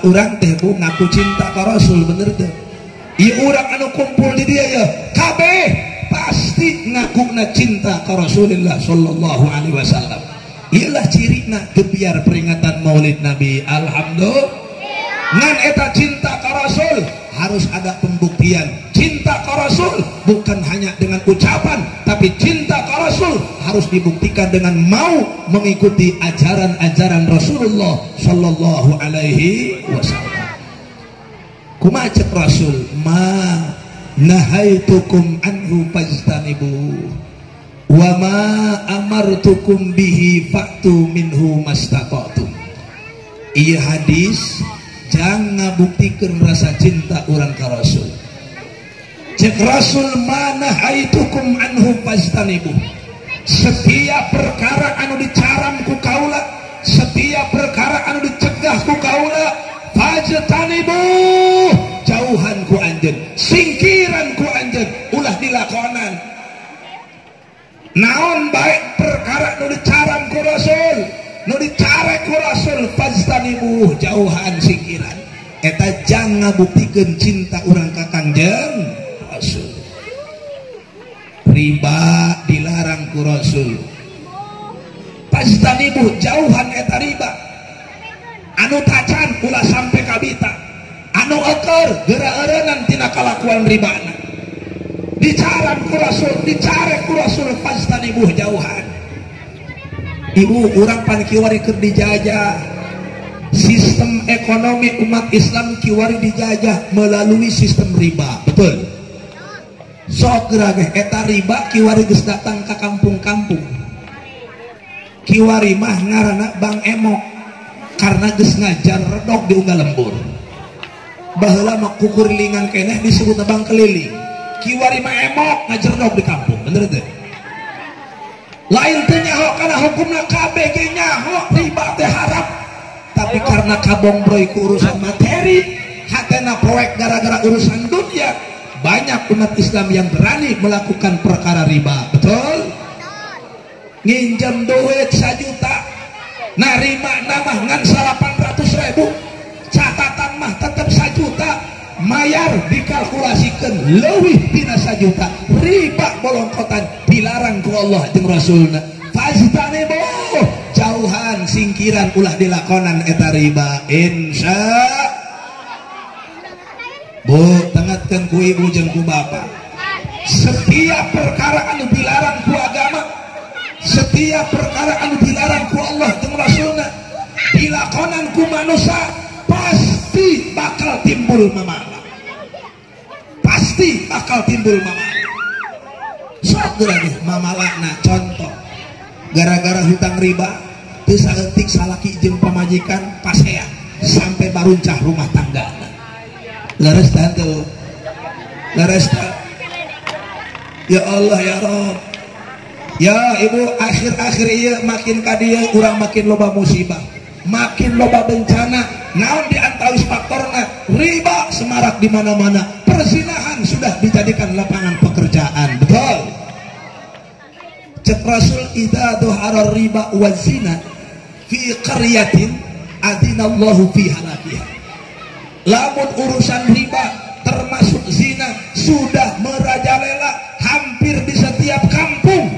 urang teh bu ngaku cinta ka Rasul bener teh. Ieu urang anu kumpul di dia ya kabeh pasti ngakuna cinta ka Rasulullah sallallahu alaihi wasallam. Iyalah cirina gebiar peringatan Maulid Nabi. Alhamdulillah. Ngan eta cinta ka Rasul harus ada pembuktian. Cinta ka Rasul bukan hanya dengan ucapan, tapi cinta ka Rasul harus dibuktikan dengan mau mengikuti ajaran-ajaran Rasulullah sallallahu alaihi wasallam. Kumaha cek Rasul? Ma nahaitukum anhu fajtanibu wa ma amartukum bihi fa'tu minhu mastata'tum. Ieu hadis jangan ngabuktikeun rasa cinta urang ka Rasul. Cek Rasul ma nahaitukum anhu fajtanibu. Setiap perkara anu dicaram ku kaula, setiap perkara anu dicegah ku kaula, fajtanibu, jauhan ku anjeun, singkiran ku anjeun, ulah dilakonan. Naon baik perkara nu dicaram ku Rasul, nu dicarek ku Rasul, fajtanibu, jauhan singkiran. Eta jang ngabuktikeun cinta urang ka Kangjeng Rasul. Riba dilarang ku Rasul, fajtanibu, jauhan eta riba. Anu tacan ulah sampai kabita, anu eker geura-eureunnan tina kalakuan ribana. Dicaram ku Rasul, dicarek ku Rasul, fajtanibu, jauhan. Ibu urang pan kiwari keur dijajah. Sistem ekonomi umat Islam kiwari dijajah melalui sistem riba, betul? Sok geura ge eta riba kiwari geus datang ka kampung-kampung. Kiwari mah ngaranna Bang Emok karena geus ngajar redog di unggal lembur. Baheula mah kukurilingan keneh disebutna Bang Keliling. Kiwari mah emok ngajar redog di kampung, bener teu? Lain teh nyaho kana hukumna kabeh ge nyaho riba teh haram. Tapi karena kabongbroy ku urusan materi, hatena proyek gara-gara urusan dunia, banyak umat Islam yang berani melakukan perkara riba, betul? Nginjem duit 1 juta, narima nama ngan 800.000, catatan mah tetap 1 juta, mayar dikalkulasikan leuwih tina 1 juta, riba bolongkotan dilarang ku Allah jeung Rasulna. Fajtanibu, jauhan singkiran ulah dilakonan eta riba. Insya Bu, tengatkeun ku ibu jeung ku bapak. Setiap perkara anu dilarang ku agama, setiap perkara anu dilarang ku Allah jeung Rasulna, dilakonan ku manusia pasti bakal timbul mamala. Pasti bakal timbul mamala. Sok geura deh mamalana contoh. Gara-gara hutang riba teu saeutik salaki jeung pamajikan pasea sampai baruncah rumah tangga. Leres teu? Leres teu? Ya Allah ya Rob. Ya ibu, akhir-akhir ieu makin ka dieu urang makin loba musibah, makin loba bencana. Naon di antawis faktorna? Riba semarak di mana-mana, perzinahan sudah dijadikan lapangan pekerjaan, betul? Cek Rasul idza dhuhara riba wa zina fi qaryatin adinallahu fi halakiha. Lamun urusan riba termasuk zina sudah merajalela hampir di setiap kampung,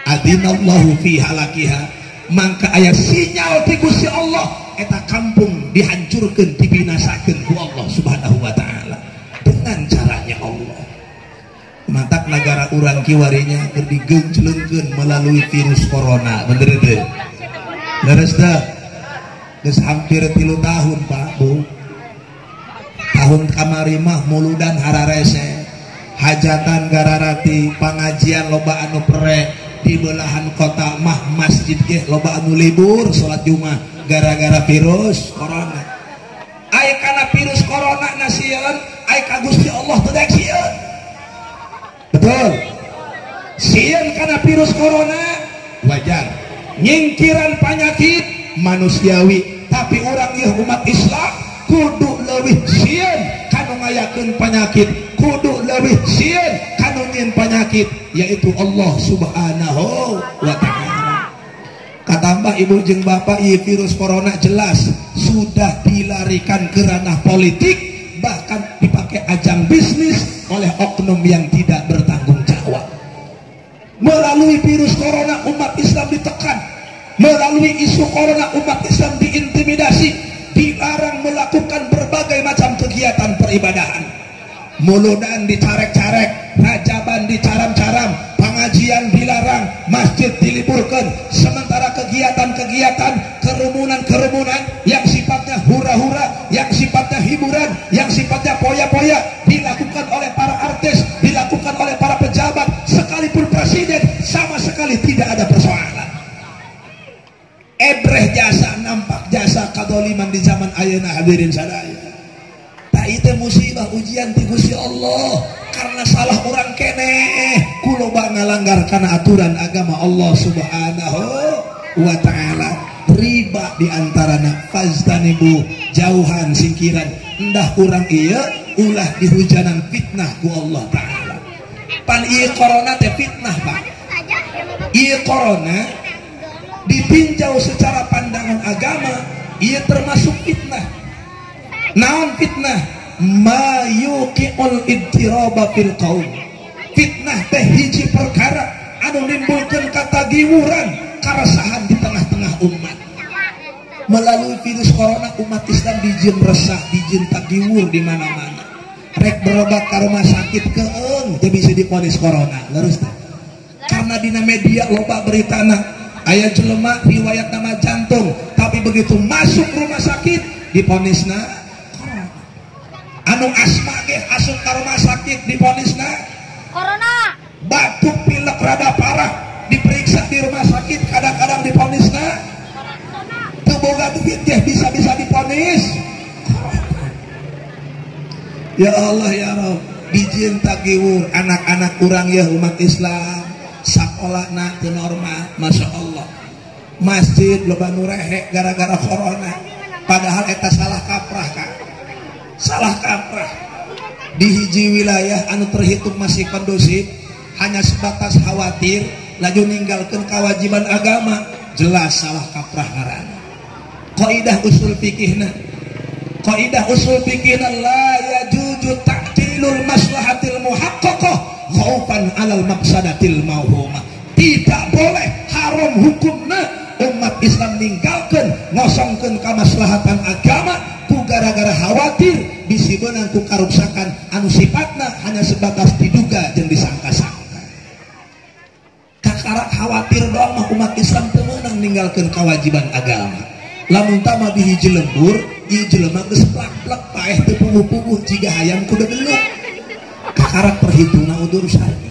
adinallahu fi halakiha, maka aya sinyal ti Gusti Allah eta kampung dihancurkeun, dibinasakeun ku Allah Subhanahu wa taala dengan caranya Allah. Mantak negara urang kiwarinya keur digencleungkeun melalui virus corona, bener teu? Leres teu? Geus hampir 3 tahun Pak Bu. Tahun kamari mah muludan hararese, hajatan gararati, pangajian loba anu pere, di belahan kota mah masjid ge loba anu libur salat Jumat gara-gara virus corona. Ai kana virus corona na sieun, ai ka Gusti Allah teu daek sieun. Betul? Sieun kana virus corona wajar, nyingkiran penyakit manusiawi, tapi urang ieu umat Islam kudu leuwih sieun kanu ngayakeun penyakit, kudu leuwih sieun kanu nyieun penyakit, yaitu Allah Subhanahu wa taala. Katambah ibu jeung bapak ieu virus corona jelas sudah dilarikan ke ranah politik, bahkan dipakai ajang bisnis oleh oknum yang tidak bertanggung jawab. Melalui virus corona umat Islam ditekan, melalui isu corona umat Islam diintimidasi, dilarang melakukan berbagai macam kegiatan peribadahan. Muludan dicarek-carek, rajaban dicaram-caram, pengajian dilarang, masjid diliburkan. Sementara kegiatan-kegiatan, kerumunan-kerumunan yang sifatnya hura-hura, yang sifatnya hiburan, yang sifatnya poya-poya dilakukan oleh para artis, dilakukan oleh para pejabat, sekalipun presiden, sama sekali tidak ada persoalan. Ebreh jasa, nampak jasa kadoliman di zaman ayeuna hadirin sadaya. Tak itu musibah ujian ti Gusti Allah karena salah orang keneh kuloba ngalanggar karena aturan agama Allah Subhanahu wa ta'ala. Riba diantarana faztanibu, jauhan singkiran endah urang ieu ulah dihujanan fitnah ku Allah ta'ala. Pan ieu corona teh fitnah Pak. Ieu corona ditinjau secara pandangan agama ieu termasuk fitnah. Naon fitnah? Ma yuqi'ul idtiraba fil qaum. Fitnah teh hiji perkara anu nimbulkeun katagiwuran, karesahan di tengah-tengah umat. Melalui virus corona umat Islam dijieun resah, dijieun tagiwur di mana-mana. Rek berobat ka rumah sakit keung teu bisa diponis corona. Leres teh. Karena dina media loba beritana aya jelema riwayat nama jantung, tapi begitu masuk rumah sakit diponisna. Anu asma ge asup ka rumah sakit diponisna corona. Batuk pilek rada parah diperiksa di rumah sakit kadang-kadang diponisna corona. Teu boga duit ge bisa-bisa diponis corona. Ya Allah ya Rabb, dijieun tagiwur anak-anak urang ya umat Islam sakolana teu normal, Masya Allah. Masjid loba nu rehe gara-gara corona, padahal eta salah kaprah Kak. Salah kaprah. Di hiji wilayah anu terhitung masih kondusif, hanya sebatas khawatir laju ninggalkeun kewajiban agama, jelas salah kaprah ngaranna. Kaidah usul fikihna, kaidah usul fikihna la yajuzu ta'tilul maslahatil muhaqqaqah khaufan 'alal mafsadatil mauhumah. Tidak boleh, haram hukumna umat Islam ninggalkeun ngosongkeun kamaslahatan agama ku gara-gara khawatir bisi beunang ku karuksakan anu sifatna hanya sebatas diduga jeung disangka-sangka. Kakara khawatir doang mah umat Islam teu meunang ninggalkeun kewajiban agama. Lamun tama di hiji lembur, ieu jelema geus plak-plak paeh teu puguh-puguh jiga hayam kudu geluk. Kakara perhitungna udur syar'i.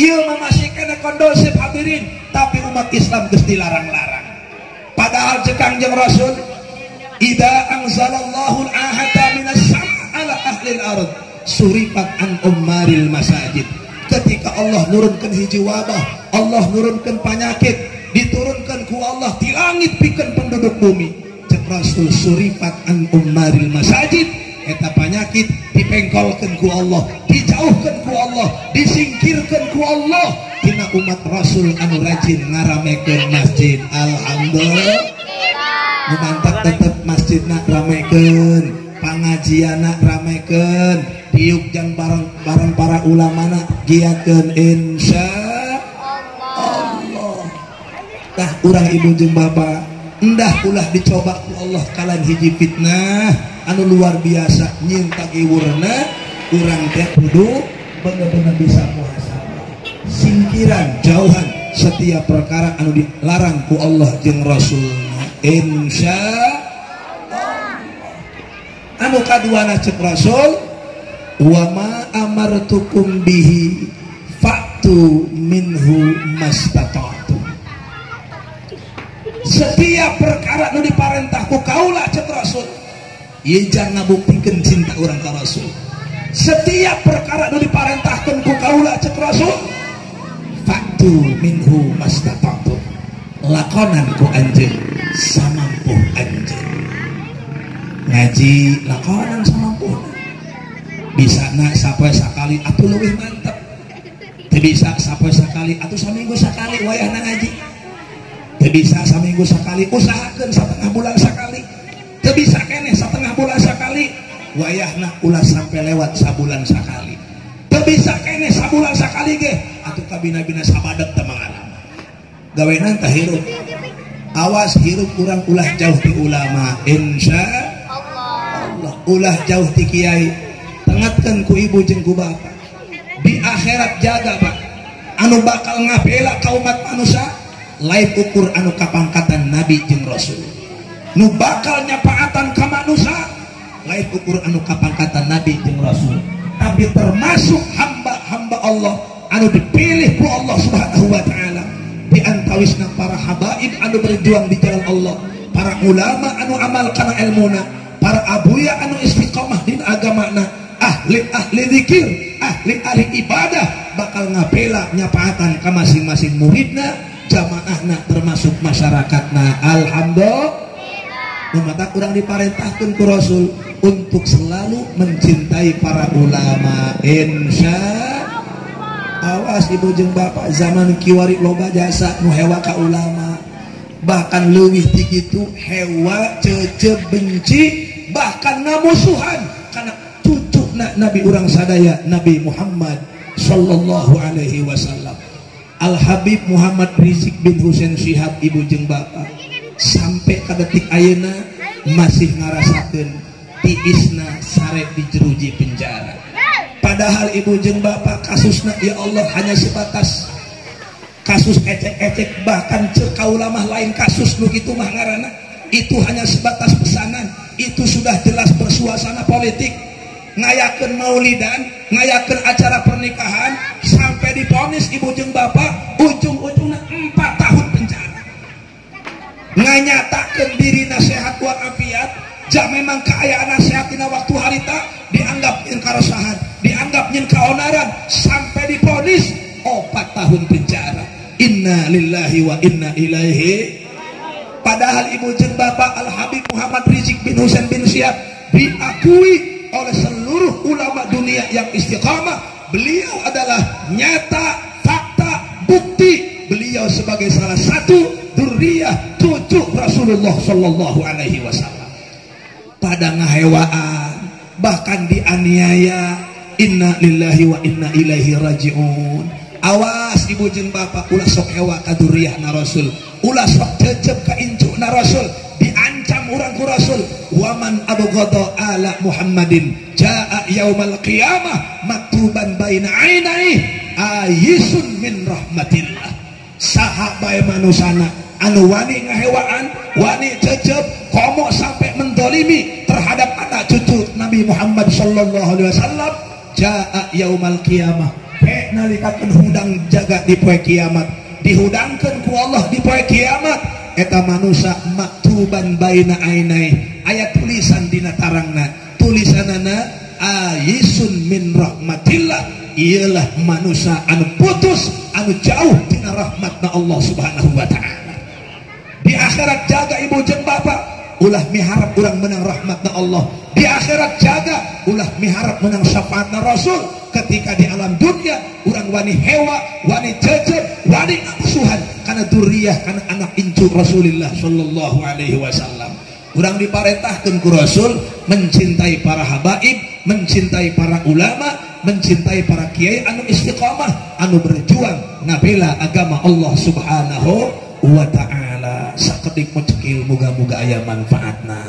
Ieu mah masih kena kondusif hadirin, tapi umat Islam geus dilarang-larang. Padahal ceuk Kangjeng Rasul, idza anzalallahu al-ahata minas sama' ala ahli al-ard surifat an ummaril masajid. Ketika Allah nurunkan hiji wabah, Allah nurunkan penyakit, diturunkan ku Allah di langit pikeun penduduk bumi. Cek Rasul surifat an ummaril masajid, eta penyakit dipengkolkeun ku Allah, dijauhkeun ku Allah, disingkirkeun ku Allah tina umat Rasul anu rajin ngaramekeun masjid. Alhamdulillah. Nu mantap tetep masjidna ramekeun, pangajianna ramekeun, diuk jang bareng-bareng para ulamana giatkeun insya Allah. Tah urang ibu jeung bapak, endah ulah dicoba ku Allah kalian hiji fitnah anu luar biasa nyinta giwurna, urang teh kudu bener-bener bisa muhasabah, singkiran jauhan setiap perkara anu dilarang ku Allah jeung Rasulna. Insya Allah. Anu kaduana cek Rasul, wa ma amartukum bihi fa'tu minhu mastata'tum. Setiap perkara nu diparentah ku kaula cek Rasul, ieu jang ngabuktikeun cinta urang ka Rasul. Setiap perkara nu diparentahkeun ku kaula cek Rasul, fa'tu minhu mastata'tum, lakonan ku anjeun samampu anjeun. Ngaji lakonan samampu, bisa na sapoe sakali atuh leuwih mantep, teu bisa sapoe sakali atuh saminggu sakali wayahna ngaji, teu bisa saminggu sakali usahakeun satengah bulan sakali, teu Teu bisa keneh setengah bulan sakali, wayahna ulah sampai lewat sabulan sakali. Teu bisa keneh sabulan sakali ge, atuh kabina-bina sabadeg teu mangalaman. Gawenan tah hirup. Awas hirup urang ulah jauh ti ulama, insya Allah. Ulah jauh ti kiai. Tengatkeun ku ibu jeung ku bapak. Di akhirat jaga pak, anu bakal ngabela ka umat manusia lain ukur anu kapangkatan nabi jeung rasul. Nu bakal nyapaatan ka manusia lain ukur anu kapangkatan nabi jeung rasul, tapi termasuk hamba-hamba Allah anu dipilih ku Allah Subhanahu wa taala. Di antawisna para habaib anu berjuang di jalan Allah, para ulama anu amal kana ilmuna, para abuya anu istiqomah dina agamana, ahli-ahli zikir, ahli-ahli ibadah bakal ngabela nyapaatan ka masing-masing muridna, jamaahna, termasuk masyarakatna. Alhamdulillah. Mata kurang diparentahkan ku Rasul untuk selalu mencintai para ulama. Insya awas ibu jeung bapak zaman kiwari loba jasa nu hewa ka ulama, bahkan leuwih ti kitu hewa cece benci bahkan ngamusuhan kana cucu Nabi urang sadaya Nabi Muhammad sallallahu alaihi wasallam. Al Habib Muhammad Rizik bin Husain Shihab ibu jeung bapak sampai ka detik ayeuna masih ngarasakeun tiisna sare di jeruji penjara. Padahal ibu jeung bapak kasusna ya Allah hanya sebatas kasus ecek-ecek, bahkan cek kaulama lain kasus nu kitu mah ngaranna itu hanya sebatas pesanan, itu sudah jelas bersuasana politik. Ngayakeun maulidan, ngayakeun acara pernikahan sampai diponis ibu jeung bapak ujung-ujungna 4 tahun penjara. Nganyatakeun diri nasihat walafiat, ja memang kaayaan nasihat dina waktu harita dianggap nyin karesahan, dianggap nyin kaonaran sampai diponis 4 tahun penjara. Inna lillahi wa inna ilaihi. Padahal ibu jeung bapak Al Habib Muhammad Rizik bin Husain bin Shihab diakui oleh seluruh ulama dunia yang istiqamah, beliau adalah nyata fakta bukti beliau sebagai salah satu dzurriyyah cucu Rasulullah sallallahu alaihi wasallam. Pada ngahewaan bahkan dianiaya. Inna lillahi wa inna ilaihi rajiun. Awas ibu jeung bapak ulah sok hewa ka dzurriyyah na Rasul, ulah sok cecep ka incu na Rasul, diancam urang ku Rasul. Waman abghadha ala Muhammadin jaa yaumal qiyamah maktuban baina ainai ayisun min rahmatillah. Saha bae manusana anu wani ngahewaan, wani cecep, komo sampai mendolimi terhadap anak cucu Nabi Muhammad sallallahu alaihi wasallam, jaa yaumal qiyamah, he nalikakeun hudang jaga di poe kiamat, dihudangkeun ku Allah di poe kiamat, eta manusa maktuban baina ainai, aya tulisan dina tarangna, tulisanana ayisun min rahmatillah, ialah manusa anu putus, anu jauh tina rahmatna Allah Subhanahu wa taala. Di akhirat jaga ibu jeung bapak, ulah miharap urang menang rahmatna Allah. Di akhirat jaga ulah miharap menang syafaatna Rasul. Ketika di alam dunia urang wani hewa, wani cecep, wani ngamusuhan kana dzurriyyah, kana anak incu Rasulullah sallallahu alaihi wasallam. Urang diparentahkeun ku Rasul mencintai para habaib, mencintai para ulama, mencintai para kiai anu istiqamah, anu berjuang ngabela agama Allah Subhanahu wa taala. Sakedik mecekil muga-muga aya manfaatna.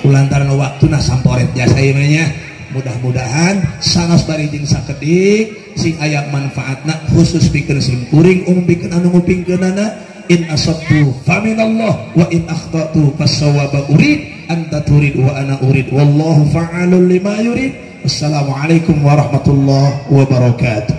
Kulantaran waktuna samporet jasa ieu nya. Mudah-mudahan sanes bari jeung sakedik sing aya manfaatna khusus pikeun sim kuring umum pikeun anu ngupingkeunana. In asabtu faminallah wa in akhtatu fasawaba urid anta turid wa ana urid wallahu fa'alul lima yurid. Wassalamualaikum warahmatullahi wabarakatuh.